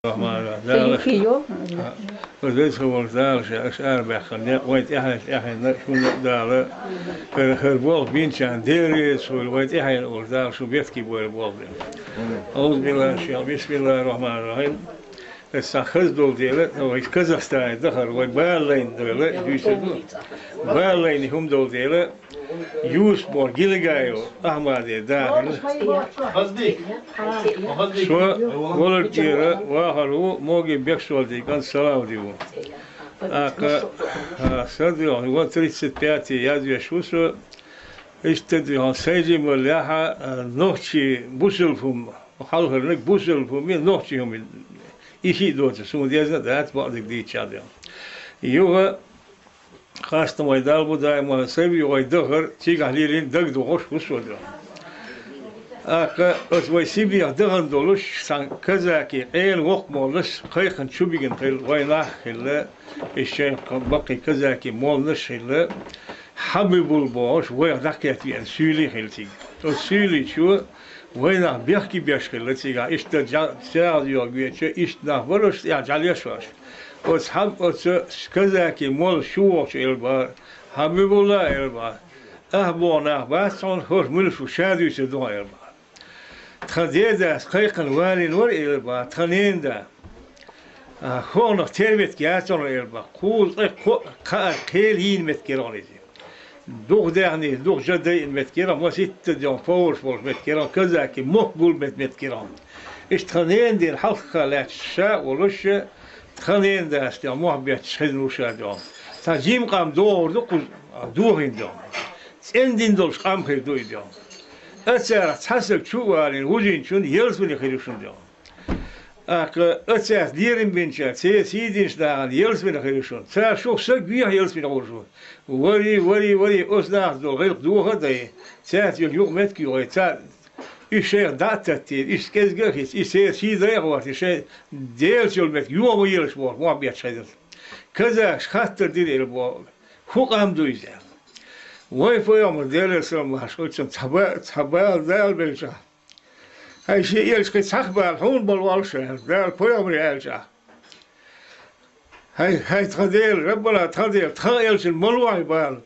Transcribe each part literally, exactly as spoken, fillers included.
Рахьман, Дала. Сийхи йо. Веза волчу Дала ша аша арабаьккхина некъ, вай тӀаьхьенна, тӀаьхьенна шуна Дала. Хар, хар болх бинчарна Дела реза хуьлда, вай тӀаьхьенна волчу Дала шу бехке бойла болх бен. Аузу биллахи, бисмиллахир рахманир рахим. Аса хаза долу дела, вай Казахстане дахар, вай бала лайна дела, дуьйцур ду. Бала лайна хӀума долу дела, Юсуп боху Гилгаев Ахьмаде дахарна. Со Володьера вахар ву, Моги Бексолдин кӀант Салавди ву. ТӀаккха, а, сан дуьхьа, вот тридцать пятый язвеш ву со. Иштта дуьхьа, сайн жималлехьа, а, нохчий бусалба хӀума, хьалхарниг бусалба хӀума, нохчий хӀума. И шиъ доцу, суна дезна а дац, бакъдерг дийцича а. Юха Хастам вай Далла бу даима, сайн вай дахар, цигахь лелийна дагадогӀуш хӀусо ду. ТӀаккха аса вай Сибрех дахана долуш, цхьана казаки къена воккха моллас кхайкхина чу бигина хилла, вайнах а хилла, и шайн баккхий казаки молланаш а хилла, Хьабибул бохуш, вайх дӀакхетта веана суьйлий а хилла цига. Оцу суьйлий чу вайнах бехке беш хилла цигахь, иштта жа-, сагӀа йогӀу веча, иштта нах бараш, тӀехь жӀаьлеш ваш. Оцу хьаб-, оцу казаки молла шу вохучу элба, Хьабибулла элба. Ахь боху нах бац хьуна, хӀорш муьлш ву ша дуьйцур ду хьан элба. Тхан дедас кхайкхина валийна вара элба, тхан ненан да. А, хӀокхунах тера метка яц хьуна элба. Кхузткъе кхо-, кхаа кхел йийна метка яра хьуна иза. Дукха даьхний, дукха жа дайина метка яра, маситта дегӀ поварш болуш метка яра, казаки мохк гулбет метка яра. Иштта тхан ненан дийна хьалха лаьтташ ша а волуш, тхан ненан дас дегӀ мохь бетташ хезна ву ша дегӀ. Цхьа жима къам догӀур ду кхуза дохийна дегӀ. ЦӀена дин долуш къам хир ду и дегӀ. Ацарах цхьа саг чу а валийна, вузийначунна ялсамане хир ю шуна дегӀ. ТӀаккха ацаьрца лерам бинчара, церан сий динчу нахана ялсамане хир ю шуна. Цара шух саг вехьа ялсамане гӀур шу. Вари, вари, вари, оцу нахаца долу гӀиллакх доха а дай, цаьрца йолу юкъа меттиг йохий, цара и шайх дӀа а таттийра, иштта кӀезга а хица, и церан сий дай а гӀорта, и шайн Делаца йолу меттиг йоха ма елаш бохуш, мохь бетташ хезна. Казахаш хаттар дира элба боху, хӀун къам ду иза аьлла. Вай пайхамар Делера салам лахьаш хуьлу цунна цхьа ба-, цхьа бала Дала белчахь. Хьайн шен элча кхин цхьаъ бала хьуна бала валуш аьлла, Дала пайхамаре аьлча. Хьайн, хьайн тхан Дела, Раббана тхан Дела, тхан элчана ма лохьа и бала.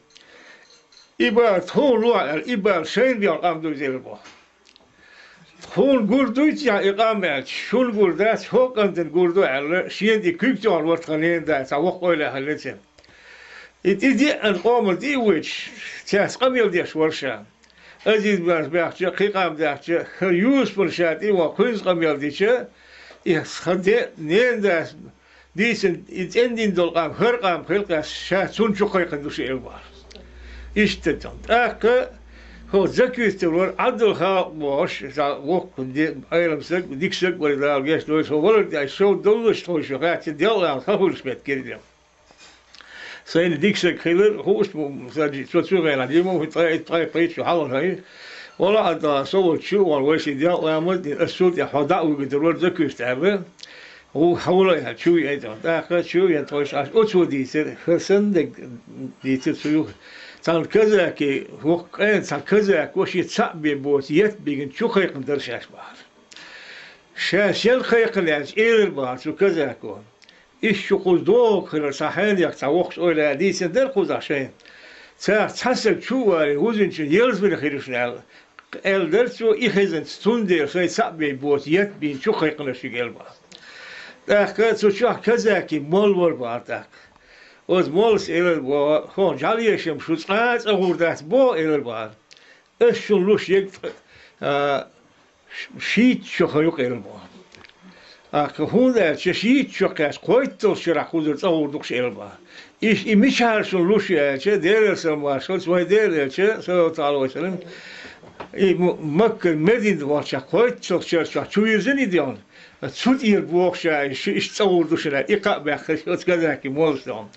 И бала тхуна лохьа аьлла, и бала шайна бен къам ду иза элба боху. Тхуна гур дуй цхьа и къам аьлча, шуна гур дац, хӀокху кӀантана гур ду аьлла, шена и куьг тӀехула вара тхан ненан да, цхьа воккха ойла хьаллеци. И тӀе деана къоман тӀе а воьдуш, цаьрца къамел деш вара ша. Азиз баьхча, кхин къам даьхча, хӀара Юсупан ша тӀе а ван кхуьнца къамел дича, и хан де, ненан дас дийцина, и цӀена дин долу къам, хӀара къам хилкъаьс, ша цунна чу кхайкхина ду ши элбахьа. Иштта дан. ТӀаккха хӀо закуьйстар вара Ӏадал халкъ бохуш, ша воккха де-, Ӏелам саг, дика саг вара Дала гечдойла, хӀо валар тӀе шов доллуш тхойша хаьттина, делкъа хан хуьлуш метта гирдина. Сайна дика саг хилар, хууш бу, сан цо цу гӀайна дийма, хӀу ткъе итт, ткъе пхийтта шу хьалха хӀай. Вала хьан тӀа со волчу, вала вайший дел ламаз дина, ас цул тӀе хьо дӀа а вуьгур дара, вара закуьйста аьлла. ГӀу хьавала аьлла, чу виъ айта. ТӀаккха чу виъ тхойша аш оцо дийцира, хӀара санна дерг дийцира цу юха. Цхьана казаки, воккха къена цхьана казако шен цхьаъ бен боцу етт бигина чу кхайкхина дара шаьш бахьара. Ша шен кхайкхина аьлча, элира бахьара цу казако. Иштта шу кхуза догӀург хилар сан хьенех цхьа воккхачу ойла дийцина дара кхузахь шайна. Царах цхьа саг чу а валий, вузинчун ялсамане хир ю шуна аьлла. Аьлла дара цо, и хезанца, цундела шайн цхьаъ бен боцу етт бийна чу кхайкхина шуьга элба. ТӀаккха цу чохь казаки молла вара бахьара тӀаккха. Оцу моллас элира боху, хӀокху жӀалешам шу цкъа а цӀа гӀур дац боху элира бахьара. Ас шуна луш егг, а, Ш-, шийтта шо хан юкъа элба. ТӀаккха хӀунда аьлча, шийтта шо кхаьчча, кхойтталгӀачу шарахь кхузара цӀа гӀур ду-кх шу элба. Иштта и мичахьара шуна луш ю аьлча, Делера салам-маршалла, вайн Дела элча, саллаллаху Ӏалайхи ва саллам, и М-, Маккара Медина вахча кхойтталгӀачу шарахь чу вирзина и дегӀна. Цу тӀера боху ша, и шу иштта цӀа гӀур ду шуна, и кхаъ баьккхира оцу казаки моллас дегӀна.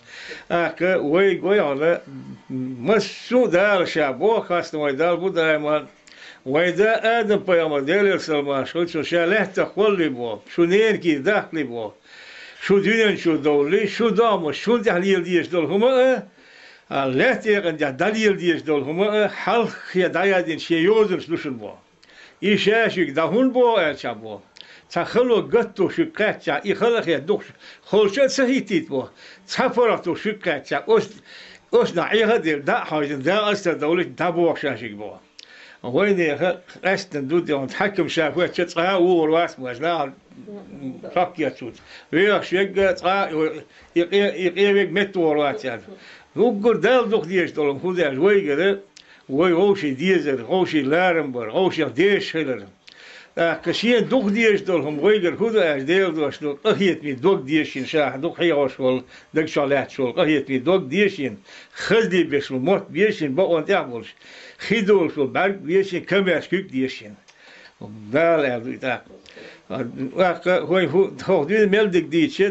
ТӀаккха вайга вай хьала, массо а Дала ша боху, хастам вай Далла бу даиман. Вайн да Адам-пайхамар, Делера салам-маршалла хуьлда цунна, ша лаьттах кхоллале боху, шу ненан кийра дахкале боху. Шу дуьнен чу довлале, шун догӀмаш шуна тӀехь лела дезаш долу хӀума а, а, лаьтта экъан тӀехь дӀалела дезаш долу хӀума а, хьалххе дӀаяздина шен йозанаш ду шуна боху. И ша шуьга дӀа хӀунда боху аьлча боху. Цхьа хало гатто шуьга кхаьччахь, и хала хетта дукха холча а ца хӀиттийта боху. Цхьа паргӀато шуьга кхаьччахь, оцу, оцу нах Ӏеха а делла, дӀа а хьожина, Дала аса довлуш, дӀабохуш ша шуьга боху. Вайнеха къаьстина ду де, хьаькам ша хӀоьттича цкъа а вогӀур вац, маьжна а хьокхечуьнца. Вехаш вегга цкъа а, и къе-, и къе вег метта вогӀур вац аьлла. Уггар Дала дукха дезаш долу хӀун деш вайгара, вай вовшийн дезар, вовшийн ларам бар, вовшех дезаш хилар. ТӀаккха шена дукха дезаш долу хӀума вайгара хӀун ду аьлча, Делан дош ду, къахетамийн дог дезаш шена, ша дукха хьехош волу, даг чохь лаьтташ волу къахетамийн дог дезаш шена, хаза дийбеш волу мотт безаш шена, бакъонан тӀехь болуш, хи долуш волу бӀаьрг безаш шена, камеш куьг дезаш шена. Дала аьлла ду и тӀаккха. ТӀаккха хӀой хӀу-, хӀокху дуьйна мел диг дийча,